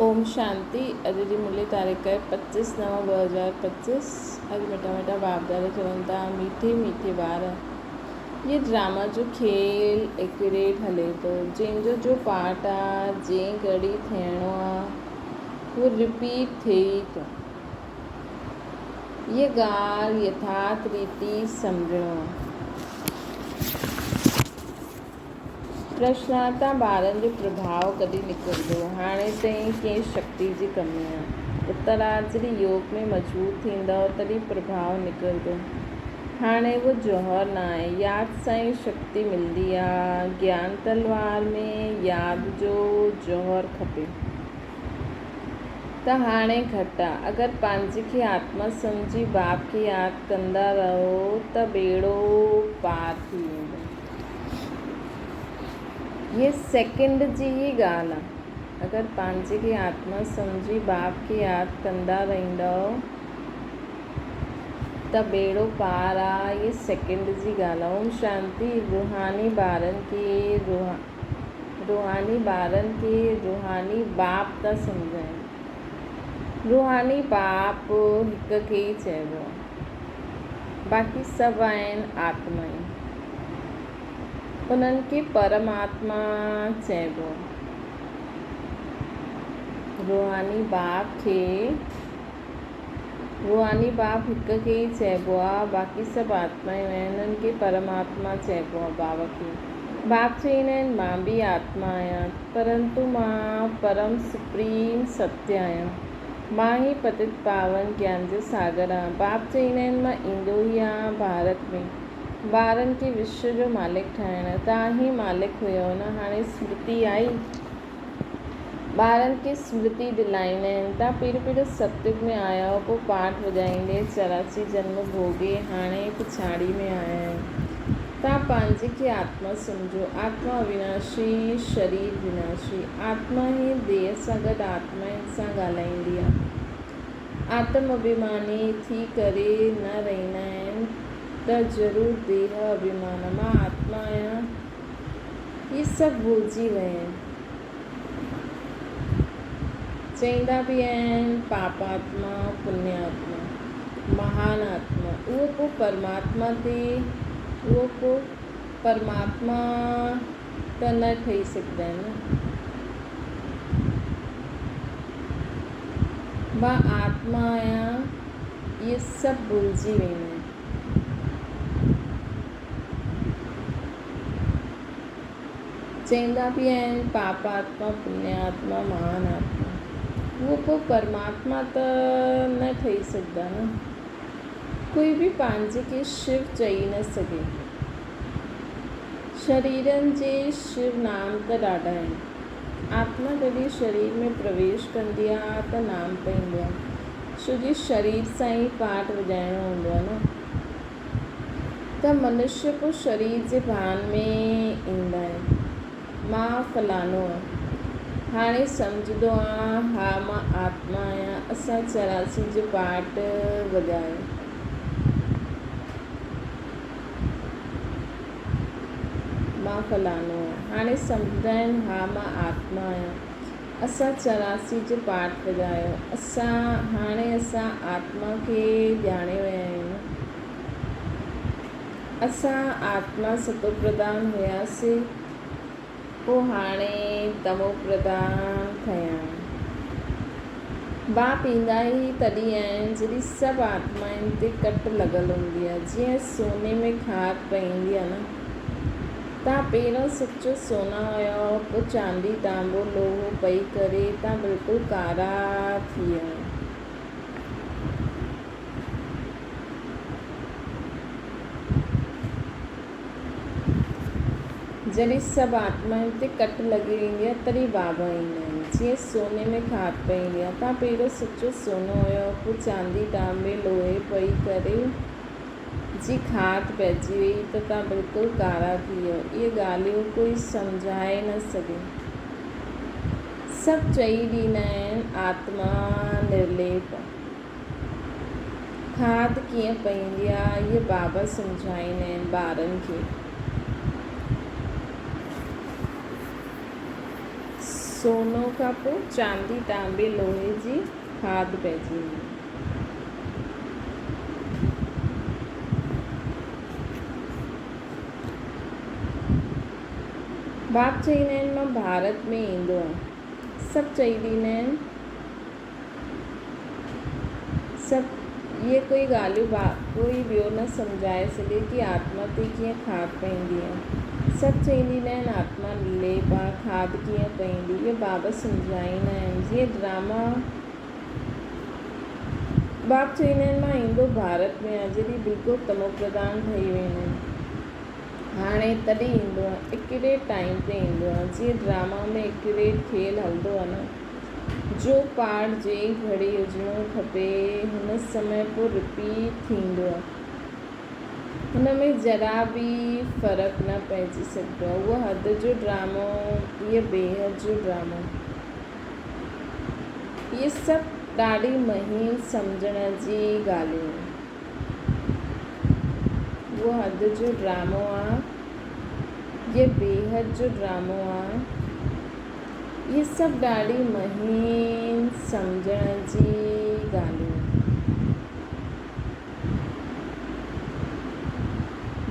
اوم شانتي اڄ جي ملي تاريخ آهي پچيس نو 2025 اڄ مٺا مٺا بابدار چون ٿا ميٺي ميٺي ٻار هي ڊراما جو کيل ايڪيوريٽ هلي ٿو جنهن جو جو پارٽ آ جنهن گهڙي ٿيڻو آ هو رپيٽ ٿئي ئي ٿو هيء ڳالهه يٿارٿ ريتي سمجهڻو آ. پرشناتا ٻارن جو پرڀاء ڪڏهن نڪرندو؟ هاڻي تائين ڪنهن شڪتي جي ڪمي آ. اتراجري يوگ ۾ مضبوط ٿيندؤ تڏهن پرڀاء نڪرندو. هاڻي اهو جوهر ناهي. ياد سان ئي شڪتي ملندي آ. گيان تلوار ۾ ياد جو جوهر کپي. ته هاڻي گهٽ آ. اگر پنهنجي کي آتما سمجهي باپ کي ياد ڪندا رهو ته ٻيڙو پار ٿي ويندو. هيء سيڪنڊ جي ئي ڳالهه آ. اگر پنهنجي کي آتما سمجهي باپ کي ياد ڪندا رهندؤ ته ٻيڙو پار آ. هيء سيڪنڊ جي ڳالهه آ. اوم شانتي روحاني ٻارن کي روحاني ٻارن کي روحاني باپ ٿا سمجهائين. روحاني باپ هڪ کي ئي چئبو آ. باقي سڀ آهن آتمائون. انهن کي پرماتما چئبو آهي. روحاني باپ کي روحاني باپ هڪ کي ئي چئبو آهي، باقي سڀ آتمائون آهن، انهن کي پرماتما چئبو آهي باب کي. باپ چئيندا آهن، مان به آتما آهيان، پرنتو مان پرم سپريم ستيه آهيان. مان ئي پتت پاون گيان جو ساگر آهيان. باپ چئيندا آهن، مان ايندو ئي آهيان ڀارت ۾. ٻارن کي وشو جو مالڪ ٺاهڻ. توهان ئي مالڪ هيؤ نه، هاڻي سمرتي آئي؟ ٻارن کي سمرتي دلائيندا آهن. توهان پهريون پهريون ستيگ ۾ آيا هئو، پوء پاٺ وڄائيندي 84 جنم ڀوڳي هاڻي پڇاڙي ۾ آيا آهيو. توهان پنهنجي کي آتما سمجهو. آتما اويناشي، شرير وناشي. آتما ئي ديهه سان گڏ آتمائن سان ڳالهائيندي آهي. آتم اڀيماني ٿي ڪري نه رهندا آهن ته ضرور ديهه اڀيمان، مان آتما آهيان، هي سڀ ڀلجي ويا آهن. چئيندا به آهن پاپ آتما، پڃ آتما، مهان آتما، اهو پوء پرماتما تي، اهو پوء پرماتما ته نه ٺهي سگهندا آهن نه. مان آتما آهيان، اهي سڀ ڀلجي ويندا آهن. چئيندا به آهن پاپ آتما، پڃ آتما، مهان آتما. اهو پوء پرماتما ته نه ٺهي سگهندا نه. ڪوئي به پنهنجي کي شو چئي نه سگهي. شريرن جي شو نام ته ڏاڍا آهن. آتما جڏهن شرير ۾ پرويش ڪندي آ ته نام پئيندو آ. ڇو جي شرير سان ئي پاٺ وڄائڻو هوندو آ نه. ته منشيه پوء شرير جي ڀان ۾ ايندا آهن. مان فلانو آهيان. هاڻي سمجهندو آهيان، ها مان آتما آهيان. اسان 84 جو پاٺ وڄايو. مان فلانو آهيان. هاڻي سمجهندا آهن، ها مان آتما آهيان. اسان 84 جو پاٺ وڄايو. اسان هاڻي اسان آتما کي ڄاڻي ويا آهيون نه. اسان آتما ستوپرڌان هياسين، پوء هاڻي تموپرڌان ٿيا آهيون. باپ ايندا ئي تڏهن آهن، جڏهن سڀ آتمائن تي ڪٽ لڳل هوندي آهي. جيئن سوني ۾ کاڌ پئيندي آهي نه. تان پهريون سچو سونا هيؤ، پوء چاندي، تانبو، لوهو پئي ڪري تان بلڪل ڪارا ٿي ويا. جڏهن سڀ آتمائن تي ڪٽ لڳي ويندي آهي، تڏهن بابا ايندا آهن. جيئن سوني ۾ کاڌ پئيندي آهي. تان پهريون سچو سونو هيؤ، پوء چاندي، تانبي، لوهي پئي ڪري. جي کاڌ پئجي ويئي ته تان بلڪل ڪارا ٿي ويو. اهي ڳالهيون ڪوئي سمجهائي نه سگهي. سڀ چئي ڏيندا آهن آتما نرليپ آ. کاڌ ڪيئن پئيندي آ اهي بابا سمجهائيندا آهن ٻارن کي. سونو کان پوء چاندي، تانبي، لوهي جي کاڌ پئجي ويندي. باپ چئيندا آهن مان ڀارت ۾ ايندو آهيان. سڀ چئي ڏيندا آهن. سڀ اهي ڪوئي ڳالهيون ڪوئي ٻيو نه سمجهائي سگهي ڪي آتما تي ڪيئن کاڌ پئيندي آهي. سڀ چئي ڏيندا آهن آتما ليپ آ کاڌ ڪيئن پئيندي اهي بابا سمجهائيندا آهن جيئن ڊراما باپ چئيندا آهن مان ايندو ڀارت ۾ آهيان جڏهن بلڪل تموپرڌان ٺهي ويندا آهن هاڻي تڏهن ايندو آهيان ايڪيوريٽ ٽائيم تي ايندو آهيان جيئن ڊراما ۾ ايڪيوريٽ کيل هلندو آهي نه جو پارٽ جنهن گهڙي هجڻو کپي هن سمي پوء رپيٽ ٿيندو آهي. هن ۾ ذرا به فرق نه پئجي سگهندو آهي. اهو حد جو ڊرامو، هيء بيحد جو ڊرامو. اهي سڀ ڏاڍي مهين سمجهڻ جي ڳالهيون آهن. اهو حد جو ڊرامو آهي. هيء بيحد جو ڊرامو آهي. اهي سڀ ڏاڍي مهين سمجهڻ جي ڳالهيون آهن.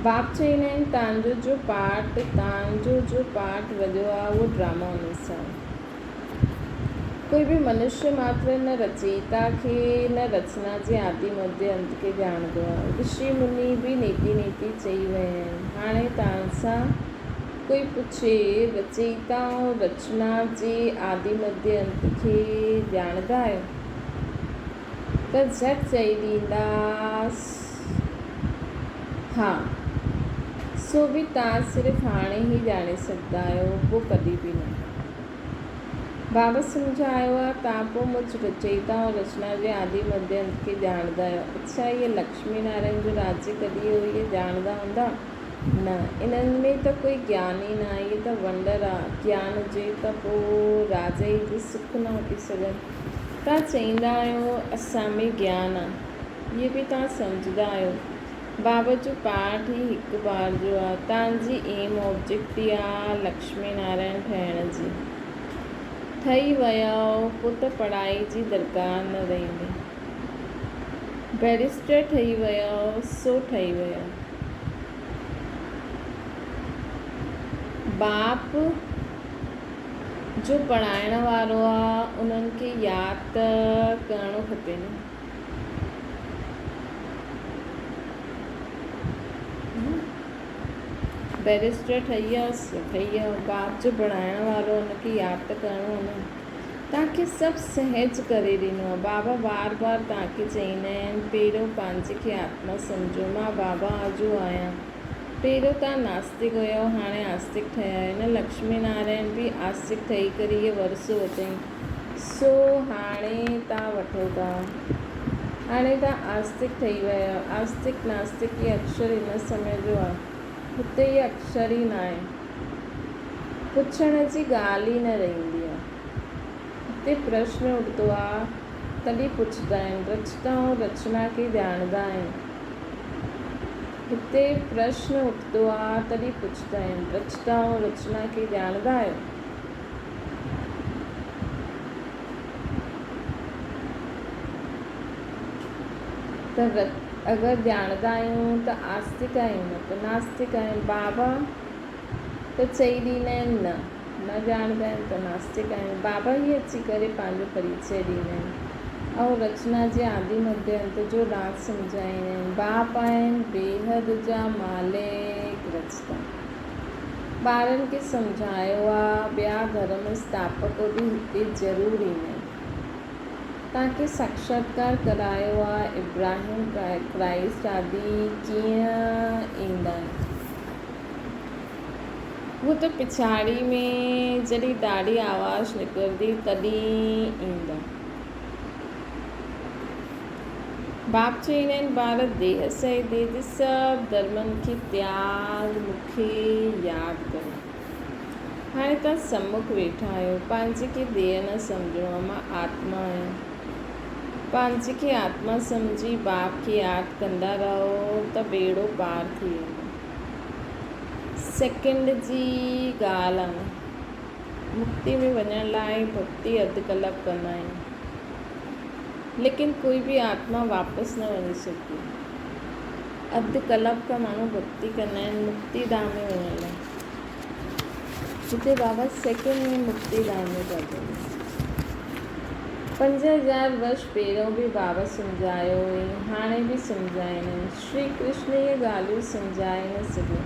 باپ چئيندا آهن تانجو جو پارٽ تانجو جو پارٽ وڄيو آهي اهو ڊرامو انوسار آهي. ڪوئي به منشيه ماتر نه رچيتا کي نه رچنا جي آدي مڌيه انت کي ڄاڻندو آهي. رشي مني به نيتي نيتي چئي ويا آهن. هاڻي تان سان ڪوئي پڇي رچيتا ۽ رچنا جي آدي مڌيه انت کي ڄاڻندا آهيو؟ ته جهٽ چئي ڏينداس ها. سو به توهان صرف هاڻي ئي ڄاڻي سگهندا آهيو، پوء ڪڏهن به نه. بابا سمجهايو آهي، توهان پوء مچ رچيتا ۽ رچنا جي آدي مڌيه انت کي ڄاڻندا آهيو. اڇا اهي لڪشمي نارائڻ جو راجيه ڪڏهن هو اهي ڄاڻندا هوندا؟ نه، انهن ۾ ته ڪوئي گيان ئي نه آهي، اهي ته ونڊر آ، گيان هجي ته پوء راجائي جي سک نه وٺي سگهن. توهان چئيندا آهيو اسان ۾ گيان آ، اهي به توهان سمجهندا آهيو. بابا جو پاٺ ئي هڪ بار جو آ، توهان جي ايم آبجيڪٽ ئي آ لڪشمي نارائڻ ٺهڻ جي. ٺهي ويائو پوء ته پڙهائي جي درڪار نه رهندي. بئريسٽر ٺهي ويائو سو ٺهي ويائو. باپ جو پڙهائڻ وارو آ انهن کي ياد ته ڪرڻو کپي نه. بئريسٽر ٺهي ويس ٺهي ويو باپ جو بڻائڻ وارو ان کي ياد ته ڪرڻو آ نه. توهان کي سڀ سهج ڪري ڏنو آ. بابا بار بار توهان کي چئيندا آهن پهريون پنهنجي کي آتما سمجهو مان بابا جو آهيان. پهريون توهان ناستڪ هيؤ هاڻي آستڪ ٺهيا آهيو. نه لڪشمي نارائڻ به آستڪ ٺهي ڪري اهي ورثو ورتائين سو هاڻي توهان وٺو ٿا. هاڻي توهان آستڪ ٺهي ويا آهيو. آستڪ ناستڪ هي اڪشر هن سمي جو آ. هتي اهي اڪشر ئي ناهي. پڇڻ جي ڳالهه ئي نه رهندي آ. هتي پرشن اٺندو آ تڏهن پڇندا آهن. رچتا ۽ رچنا کي ڄاڻندا آهن. هتي پرشن اٺندو آ تڏهن پڇندا آهن. رچتا ۽ رچنا کي ڄاڻندا آهيو؟ ته اگر ڄاڻندا آهيون ته آستڪ آهيون نه ته ناستڪ آهيون. بابا ته چئي ڏيندا آهن نه، نه ڄاڻندا آهيون ته ناستڪ آهيون. بابا ئي اچي ڪري پنهنجو پريچيه ڏيندا آهن ۽ رچنا جي آدي مڌيه انت جو راز سمجهائيندا آهن. باپ آهن بيحد جا مالڪ رچتا. ٻارن کي سمجهايو آ ٻيا ڌرم اسٿاپڪ به هتي ضرور ايندا آهن. توهان کي ساڪشاتڪار ڪرايو آ ابراهيم ڪرائسٽ آدي ڪيئن ايندا آهن. هو ته پڇاڙي ۾ جڏهن ڏاڍي آواز نڪرندي تڏهن ايندا. باپ چئيندا آهن ٻار ديهه سهت ديهه جي سڀ ڌرمن کي تياڳ مون کي ياد ڪريو. هاڻي توهان سمک ويٺا آهيو پنهنجي کي ديهه نه سمجهڻو آهي مان آتما آهيان. پنهنجي کي آتما سمجهي باپ کي ياد ڪندا رهو ته ٻيڙو پار ٿي ويندو. سيڪنڊ جي ڳالهه آ نه. مڪتي ۾ وڃڻ لاء ڀڳتي اڌ ڪلاڪ ڪندا آهن. ليڪن ڪوئي به آتما واپس نه وڃي سگهندي. اڌ ڪلاڪ کان ماڻهو ڀڳتي ڪندا آهن مڪتي ڌام ۾ وڃڻ لاء. هتي بابا سيڪنڊ ۾ مڪتي ڌام ۾ ٿا چون. 5000 ورش پهريون به بابا سمجهايو هئي، هاڻي به سمجهائين آهن. شري ڪرشن اهي ڳالهيون سمجهائي نه سگهيو.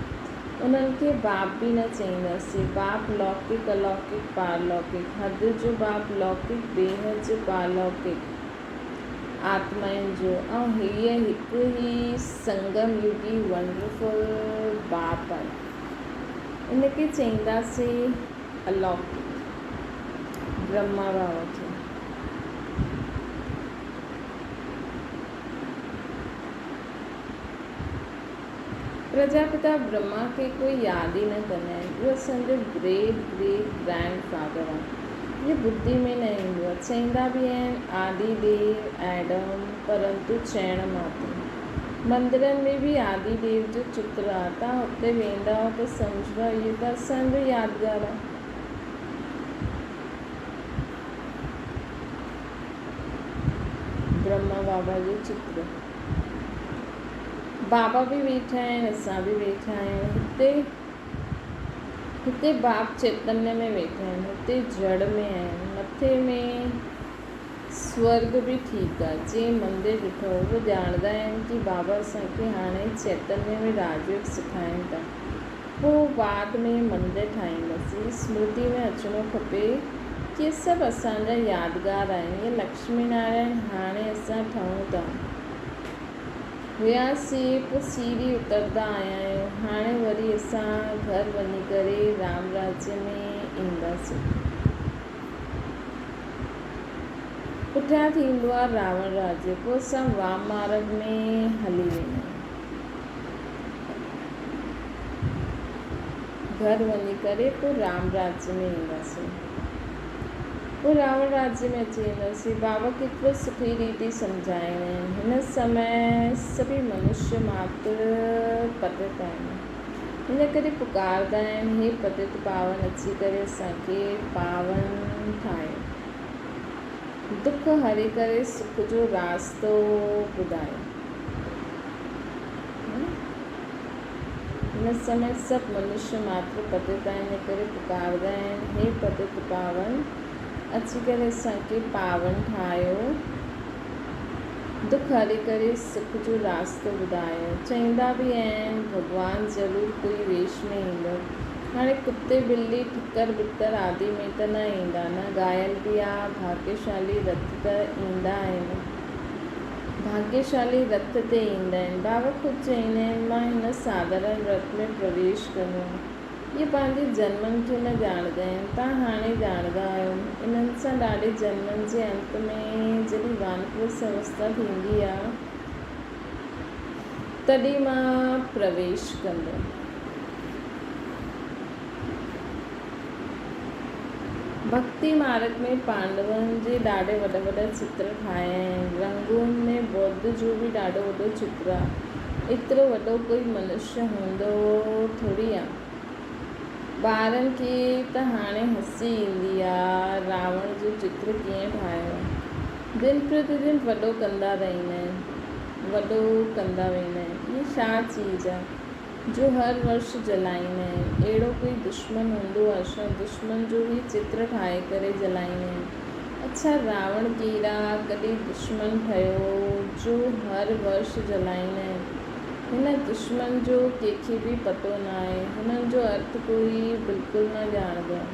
انهن کي باپ به نه چئينداسين. باپ لوڪڪ، الوڪڪ، پارلوڪڪ، حد جو باپ لوڪڪ، بيحد جو پارلوڪڪ آتمائن جو ۽ هيء هڪ ئي سنگم يگي ونڊرفل باپ آهي. ان کي چئينداسين الوڪڪ برهما بابا کي. پرجاپتا برهما کي ڪوئي ياد ئي نه ڪندا آهن. اهو اسان جو گريٽ گريٽ گرينڊ فادر آهي. اهو ٻڌي ۾ نه ايندو آهي. چئيندا به آهن آدي ديو، ايڊم، پرنتو چئڻ ماتر. مندرن ۾ به آدي ديو جو چتر آهي. توهان اتي ويندؤ ته سمجهبا اهو ته اسان جو يادگار آهي. برهما بابا جو چتر. بابا به ويٺا آهن، اسان به ويٺا آهيون. هتي هتي باپ چيتنيه ۾ ويٺا آهن، هتي جڙ ۾ آهن. مٿي ۾ سورڳ به ٺيڪ آهي. جنهن مندر ڏٺو اهو ڄاڻندا آهن ڪي بابا اسان کي هاڻي چيتنيه ۾ راجيوگ سکائين ٿا. پوء بعد ۾ مندر ٺاهينداسين. سمرتي ۾ اچڻو کپي ڪي سڀ اسان جا يادگار آهن. اهي لڪشمي نارائڻ هاڻي اسان ٺهون ٿا. هياسين پوء سيڙهي اتردا آيا آهيون. هاڻي وري اسان گهر وڃي ڪري رام راجيه ۾ اينداسين. پٺيان ٿيندو آهي راوڻ راجيه پوء اسان وام مارگ ۾ هلي ويندا آهيون. گهر وڃي ڪري پوء رام راجيه ۾ اينداسين. پوء راوڻ راجيه ۾ اچي وينداسين. بابا ڪيترو سٺي ريتي سمجهائيندا آهن. هن سمي سڀئي منشيه ماتر پتت آهن. ان ڪري پڪاردا آهن، هي پتت پاون اچي ڪري اسان کي پاون ٺاهيو. دک هري ڪري سک جو راستو ٻڌايو. هن سمي سڀ منشيه ماتر پتت آهن، ان ڪري پڪاردا آهن، هي پتت پاون، اچي ڪري اسان کي پاون ٺاهيو، دک هري ڪري سک جو راستو ٻڌايو. چئيندا به آهن، ڀڳوان ضرور ڪوئي ويش ۾ ايندو. هاڻي ڪتي، ٻلي، ٺڪر ٻتر آدي ۾ ته نه ايندا نه. گايل به آ، ڀاڳيشالي رٿ ته ايندا آهن. ڀاڳيشالي رٿ تي ايندا آهن. بابا خود چئيندا آهن، مان هن ساڌارڻ رٿ ۾ پرويش ڪندو آهيان. اهي پنهنجي جنمن کي نه ڄاڻندا آهن. توهان هاڻي ڄاڻندا آهيو. انهن سان ڏاڍي جنمن جي انت ۾ جڏهن وانپرسٿ اوسٿا ٿيندي آهي، تڏهن مان پرويش ڪندو. ڀڳتي مارگ ۾ پانڊون جي ڏاڍي وڏا وڏا چتر ٺاهيا آهن. رنگون ۾ ٻوڌ جو به ڏاڍو وڏو چتر آهي. ايترو وڏو ڪوئي منشيه هوندو ٿوري آ. ٻارن کي ته هاڻي هسي ايندي آ، راوڻ جو چتر ڪيئن ٺاهيو آ. دن پرتي دن وڏو ڪندا رهندا آهن. وڏو ڪندا ويندا آهن. هي ڇا چيز آ. جو هر ورش جلائيندا آهن. اهڙو ڪوئي دشمن هوندو آ ڇا؟ دشمن جو هي چتر ٺاهي ڪري جلائيندا آهن. اڇا راوڻ ڪير آ؟ ڪڏهن دشمن ٺهيو جو هر ورش جلائيندا آهن. هن دشمن جو ڪنهن کي به پتو ناهي. هنن جو ارٿ ڪوئي بلڪل نه ڄاڻندو آ.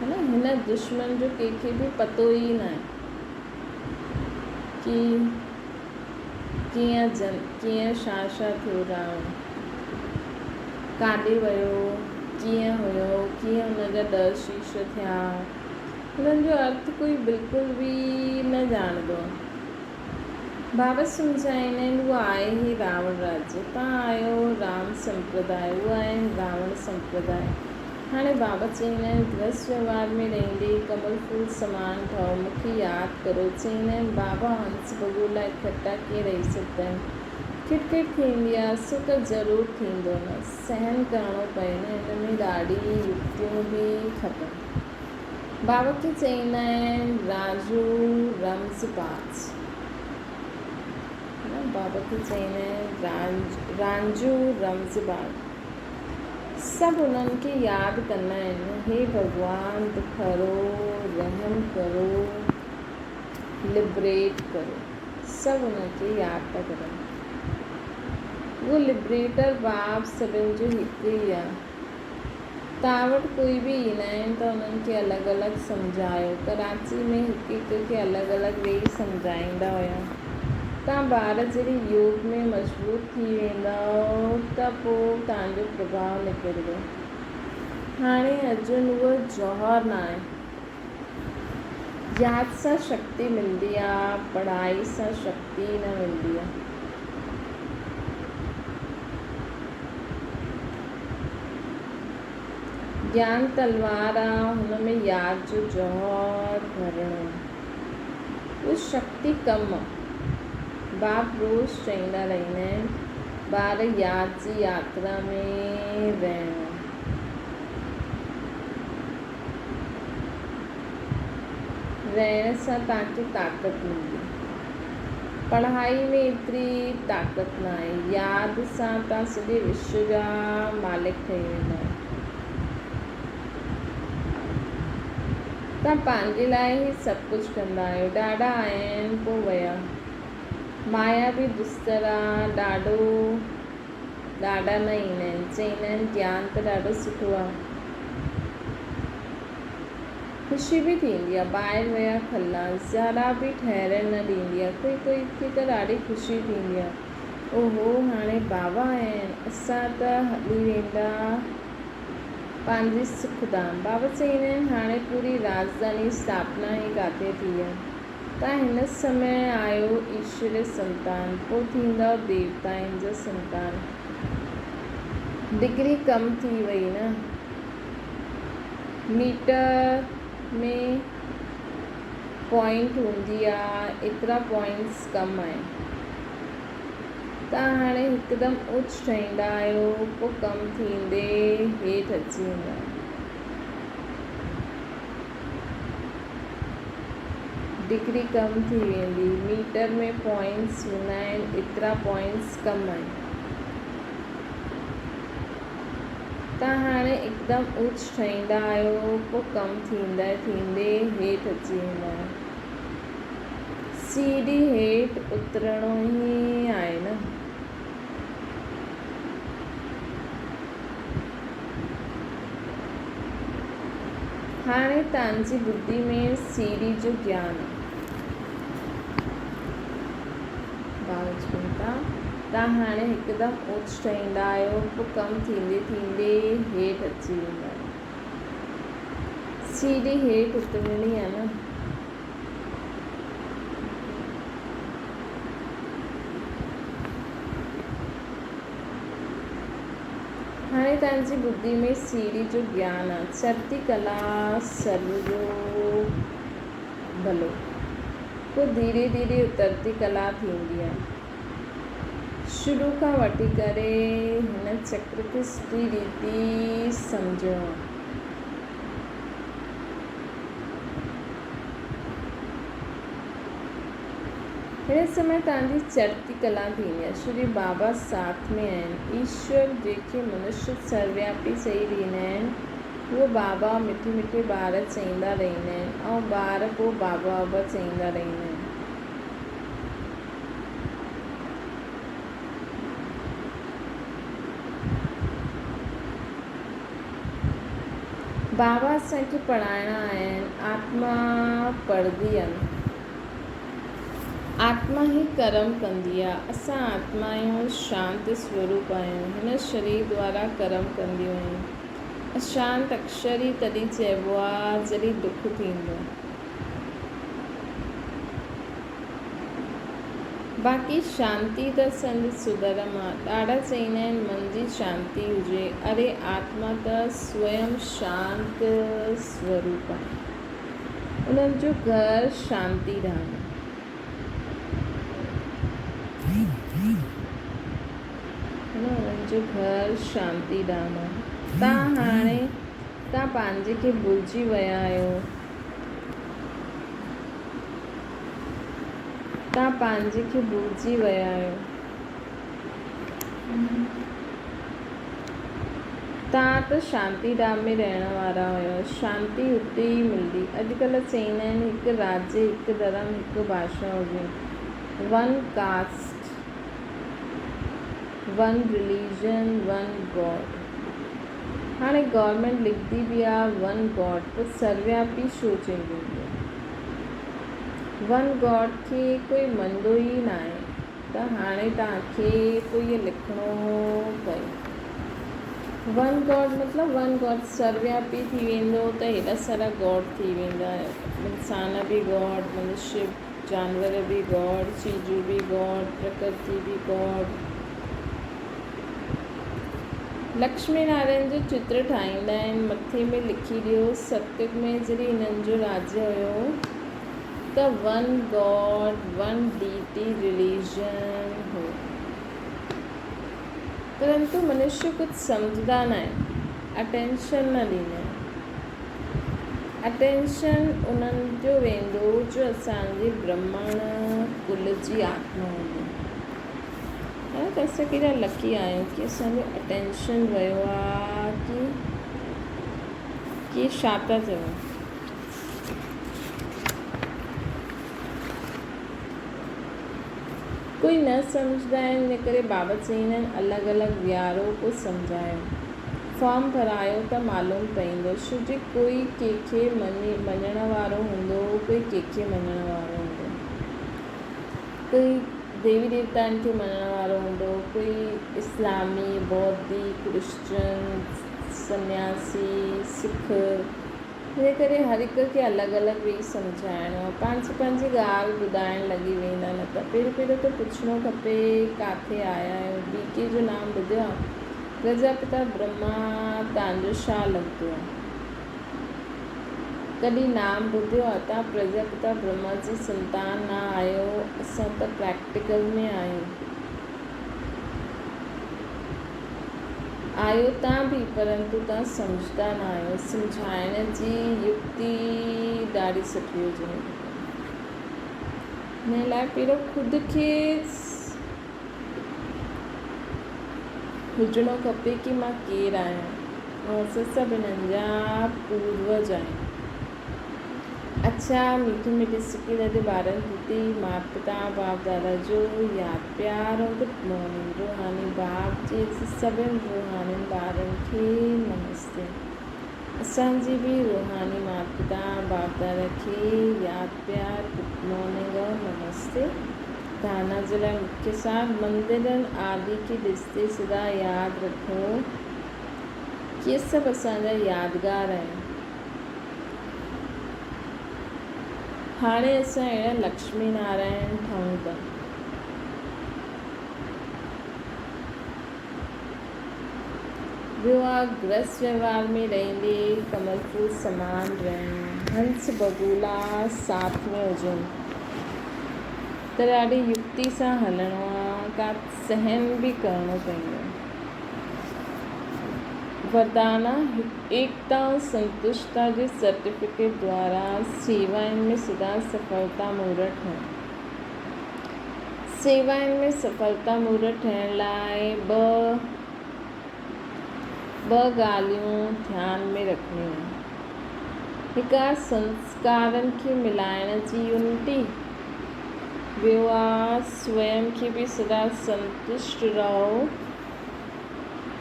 هن دشمن جو ڪنهن کي به پتو ئي ناهي. ڪي ڪيئن جن ڪيئن ڇا ڇا ٿيو راڻو ڪاڏي ويو ڪيئن هيو ڪيئن هن جا ڏهه شيش ٿيا هنن جو ارٿ ڪوئي بلڪل به نه ڄاڻندو بابا سمجهائيندا آهن اهو آهي هي راوڻ راجيه تان آيو رام سمپرداء اهو آهن راوڻ سمپرداء هاڻي بابا چئيندا آهن، گرهست وهنوار ۾ رهندي ڪمل ڦول سمان ٺهو، مون کي ياد ڪرو. چئيندا آهن، بابا هنس بگهوڙ لاء اڪٺا ڪيئن رهي سگهندا آهن؟ کٽ کٽ ٿيندي آ، سو ته ضرور ٿيندو نه، سهن ڪرڻو پئي نه، ان ۾ ڏاڍي يڪتيون به کپن. بابا کي چئيندا آهن راجو رمز باز. نه بابا کي چئيندا آهن رانجو رمز باز. سڀ انهن کي ياد ڪندا آهن، هي ڀڳوان دک هرو، رحم ڪرو، لبريٽ ڪرو. سڀ ان کي ياد ٿا ڪرن. اهو لبريٽر باب سڀن جو هڪ ئي آ. توهان وٽ ڪوئي به ايندا آهن ته انهن کي الڳ الڳ سمجهايو. ڪراچي ۾ هڪ هڪ کي الڳ الڳ ويهي سمجهائيندا هيا. توهان ٻار جڏهن يوگ ۾ مضبوط ٿي ويندؤ ته پوء توهان جو پرڀاء نڪرندو. هاڻي ارجن اهو جوهر ناهي. ياد سان شڪتي ملندي آ، پڙهائي سان شڪتي نه ملندي آ. گيان تلوار آ، هن ۾ ياد جو جوهر ڀرڻو آ. اهو شڪتي ڪم آ. باپ روز چئيندا رهندا آهن، ٻار ياد جي ياترا ۾ رهڻو آ. رهڻ سان توهان کي طاقت ملندي. پڙهائي ۾ ايتري طاقت ناهي. ياد سان توهان سڄي وشو جا مالڪ ٺهي ويندا آهيو. توهان پنهنجي لاء ئي سڀ ڪجهه ڪندا آهيو. ڏاڍا آيا آهن پوء ويا. مايا به دستر آ ڏاڍو ڏاڍا نه ايندا آهن. چئيندا آهن گيان ته ڏاڍو سٺو آ. خوشي به ٿيندي آ. ٻاهر ويا کلا ذرا به ٺهرڻ نه ڏيندي آ. ڪوئي ڪوئي کي ته ڏاڍي خوشي ٿيندي آ. اوهو هاڻي بابا آيا آهن اسان ته هلي ويندا پنهنجي سک ڌام. بابا چئيندا آهن هاڻي پوري راڄڌاني اسٿاپنا ئي ڪاٿي ٿي آ. تان هن سمي آهيو ايشوري سنتان، پوء ٿيندؤ ديوتائن جا سنتان. ڊگري ڪم ٿي وئي نه. ميٽر ۾ پوائنٽ هوندي آ، ايترا پوائنٽس ڪم آهن. تان هاڻي هڪدم اوچ ٺهيندا آهيو، پوء ڪم ٿيندي هيٺ اچي ويندا آهيو. ڊگري ڪم ٿي ويندي. ميٽر ۾ پوائنٽس هوندا آهن، ايترا پوائنٽس ڪم آهن. تان هاڻي هڪدم اوچ ٺهيندا آهيو، پوء ڪم ٿيندي ٿيندي هيٺ اچي ويندا آهيو. سيڙهي هيٺ اترڻو ئي آهي نه. هاڻي توهان جي ٻڌي ۾ سيڙهي جو گيان آهي. ڀاوچ ڪويتا، توهان هاڻي هڪدم اوچ ٺهيندا آهيو، پوء ڪم ٿيندي ٿيندي هيٺ اچي ويندا آهيو. سيڙهي هيٺ اترڻي آهي نه. هاڻي توهان جي ٻڌي ۾ سيڙهي جو گيان آ. چڙهتي ڪلا سرو جو ڀلو. پوء ڌيري ڌيري اترتي ڪلا ٿيندي آ. شروع کان وٺي ڪري هن چڪر کي سٺي ريتي سمجهڻو آ. هن سمي توهان جي چڙهتي ڪلا ٿيندي آهي. شري بابا ساٿ ۾ آهن. ايشور جنهن کي منشيه سروياپي چئي ڏيندا آهن، اهو بابا مٺي مٺي ٻار چئيندا رهندا آهن ۽ ٻار پوء بابا بابا چئيندا رهندا آهن. بابا اسان کي پڙهائڻ آيا آهن. آتما پڙهندي آهي. آتما ئي ڪرم ڪندي آ. اسان آتما آهيون، شانت سوروپ آهيون. هن شرير دوارا ڪرم ڪنديون آهيون. اشانت اڪشر ئي تڏهن چئبو آ، جڏهن دک ٿيندو آ. باقي شانتي ته اسان جي سڌرم آ. ڏاڍا چئيندا آهن من جي شانتي هجي. اري آتما ته سويم شانت سوروپ آهي. انهن جو گهر شانتي ڌام آهي. منهنجو گهر شانتي ڌام آهي. توهان هاڻي توهان پنهنجي کي ڀلجي ويا آهيو. توهان پنهنجي کي ڀلجي ويا آهيو. توهان ته شانتي ڌام ۾ رهڻ وارا هيو. شانتي اتي ئي ملندي. اڄڪلهه چئيندا آهن هڪ راجيه، هڪ ڌرم، هڪ ڀاشا هجي. One caste, one religion, one God. هاڻي گورنمينٽ لکندي به آ ون گاڊ پوء سروياپي ڇو چئي ويندي آ. ون گاڊ کي ڪوئي مڃندو ئي ناهي ته هاڻي توهان کي پوء اهو لکڻو پيو. ون گاڊ مطلب ون گاڊ سروياپي ٿي ويندو ته هيڏا سارا گاڊ ٿي ويندا. انسان به گاڊ، منشي جانور به گاڊ، چيزون به گاڊ، پرڪرتي به گاڊ. لڪشمي نارائڻ جو چتر ٺاهيندا آهن، مٿي ۾ لکي ڏيو ستيگ ۾ جڏهن هنن جو راجيه هيو ته one God one deity religion هيو. پرنتو منشيه ڪجهه سمجهندا ناهن، اٽينشن نه ڏيندا آهن. اٽينشن انهن جو ويندو جو اسان جي برهمڻ ڪل جي آتما هوندي. ها ته اسان ڪيڏا لڪي آهيون ڪي اسان جو اٽينشن ويو آ ڪي ڪي ڇا ٿا چون. ڪوئي نه سمجهندا آهن ان ڪري بابا چئيندا آهن الڳ الڳ ويهارو پوء سمجهايو. فارم ڀرايو ته معلوم پئيندو ڇو جي ڪوئي ڪنهن کي مڃڻ وارو هوندو ڪوئي ڪنهن کي مڃڻ وارو هوندو. ڪوئي ديوي ديوتائن کي مڃڻ وارو هوندو ڪوئي اسلامي، بوڌي، ڪرسچن، سنياسي، سک ان ڪري هر هڪ کي الڳ الڳ ويهي سمجهائڻو آهي. پنهنجي پنهنجي ڳالهه ٻڌائڻ لڳي ويندا نه ته پهريون پهريون ته پڇڻو کپي ڪاٿي آيا آهيو بي ڪي جو نام ٻڌيو آهي پرجاپتا برهما تان جو ڇا لڳندو آهي ڪڏهن نام ٻڌيو آهي تان پرجاپتا برهما جي سنتان نه آهيو اسان ته پريڪٽيڪل ۾ آهيون. آهيو تان به پرنتو تان سمجهندا نه آهيو. سمجهائڻ جي يڪتي ڏاڍي سٺي هجڻي کپي. ان لاء پهريون خود کي هجڻو کپي ڪي مان ڪير آهيان ۽ اسان سڀ انهن جا پوروج آهيون. اڇا ميٺي ميٺي سڪي لڌي ٻارن پرتي مات پتا باپ دادا جو ياد پيار ۽ گڊ مارننگ روحاني باپ جي سڀن روحانين ٻارن کي نمستي اسان جي به روحاني مات پتا باپ دادا کي ياد پيار گڊ مارننگ اور نمستي ڌارنا جي لاء مکيه سار مندرن آدي کي ڏسندي سدا ياد رکو ڪي سڀ اسان جا يادگار آهن. هاڻي اسان اهڙا لڪشمي نارائڻ ٺهون ٿا. ٻيو آ گرهست وهنوار ۾ رهندي ڪمل ڦول سمان رهڻ، هنس بگولا ساٿ ۾ هجن ته ڏاڍي يڪتي سان هلڻو آ، ڪا سهن به ڪرڻو پوندو. وردانا ايڪتا ۽ سنتشتا جي سرٽيفڪيٽ دوارا سيوائن ۾ سدا سڦلتا مورت ٺهڻ. سيوائن ۾ سڦلتا مورت ٺهڻ لاء ٻه ڳالهيون ڌيان ۾ رکڻيون آهن. هڪ آهي سنسڪارن کي ملائڻ جي يونٽي، ٻيو آهي سويم کي به سدا سنتشٽ رهو.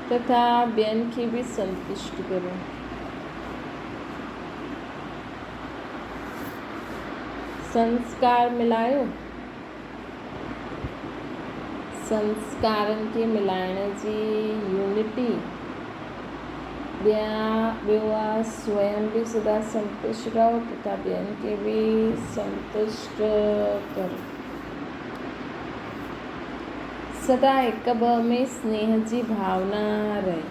تٿا ٻين کي به سنتشٽ ڪريو. سنسڪار ملايو، سنسڪارن کي ملائڻ جي يونٽي، ٻيو آ سويم به سدا سنتشٽ رهو تٿا ٻين کي به سنتشٽ ڪريو. سدا هڪ ٻئي ۾ سنيهه جي ڀاونا رهي.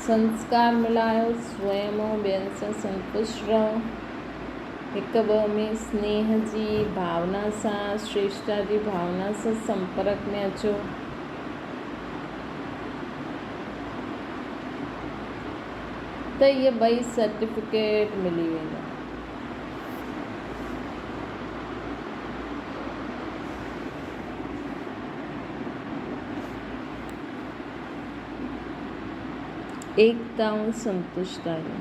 سنسڪار ملايو، سوئم ۽ ٻين سان سنتشٽ رهو. هڪ ٻئي ۾ سنيهه جي ڀاونا سان، شريشٽتا جي ڀاونا سان سمپرڪ ۾ اچو. ته اهي ٻئي سرٽيفڪيٽ ملي ويندا. ايڪتا ۽ سنتشٽتا جو.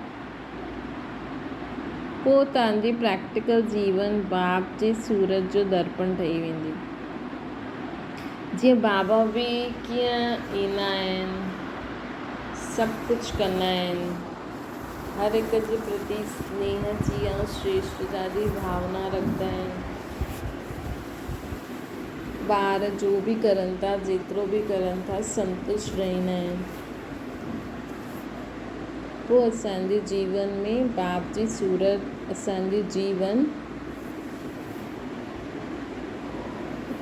پوء توهان جي پريڪٽيڪل جيون باب جي صورت جو درپڻ ٺهي ويندي. جيئن بابا به ڪيئن ايندا آهن، سڀ ڪجهه ڪندا آهن، هر هڪ جي پرتي سنيهه جي ۽ شريشٽتا جي ڀاونا رکندا آهن. ٻار جو به ڪرن ٿا، جيترو به ڪرن ٿا، سنتشٽ رهندا آهن. پوء اسان جي جيون ۾ باپ جي صورت اسان جي جيون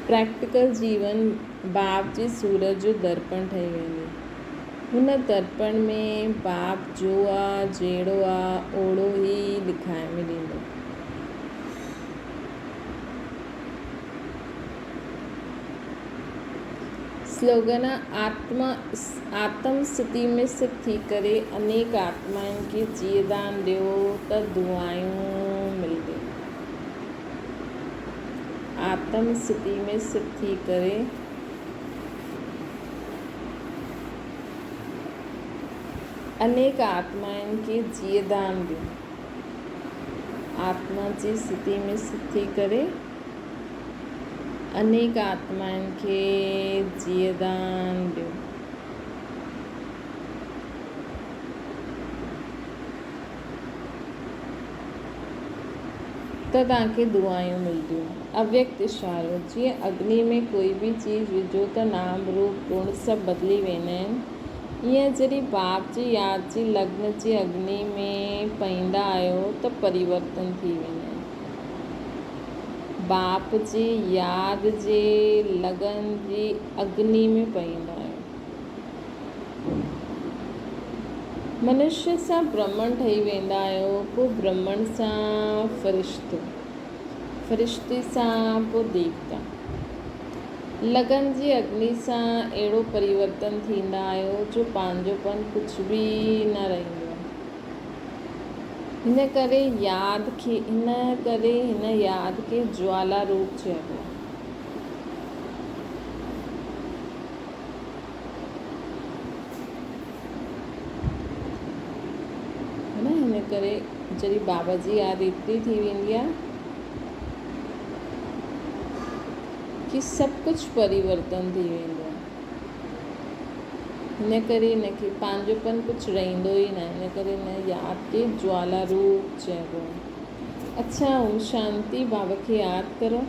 پريڪٽيڪل جيون باپ جي صورت جو درپڻ ٺهي ويندي. هن درپڻ ۾ باپ جو آ جهڙو آ اوڙو ئي ڏکائي ۾ ڏيندو. سلوگن، آتما آتم اسٿتي ۾ اسٿت ٿي ڪري انيڪ آتمائن کي جيئدان ڏيو ته دعائون ملنديون. آتم اسٿتي ۾ اسٿت ٿي ڪري انيڪ آتمائن کي جيئدان ڏيو. آتما جي اسٿتي ۾ اسٿت ٿي ڪري انيڪ آتمائن کي جيئدان ڏيو. ته توهان کي دعائون ملنديون. اويڪت اشارو، جيئن اگني ۾ ڪوئي به چيز وجهو ته نام روپ گڻ سڀ بدلي ويندا آهن، ائين جڏهن باپ جي ياد جي لگن جي اگني ۾ پئيندا آهيو ته پريورتن ٿي ويندا آهن. باپ جي ياد جي لگن جي اگني ۾ پئيندا آهيو. منشيه سان برهمڻ ٺهي ويندا آهيو، پوء برهمڻ سان فرشتو، فرشتي سان پوء ديوتا. لگن جي اگني سان اهڙو پريورتن ٿيندا آهيو جو پنهنجوپن ڪجهه به نه رهندو آهي. هن ڪري ياد کي هن ڪري هن ياد کي جوالا روپ چئبو آهي. نه هن ڪري جڏهن بابا جي ياد ايتري ٿي ويندي آهي ڪي سڀ ڪجهه پريورتن ٿي ويندو آهي. هن ڪري هن کي پنهنجوپن ڪجهه رهندو ئي ناهي، ان ڪري هن ياد کي جوالا روپ چئبو آهي. اڇا اوم شانتي بابا کي ياد ڪرو.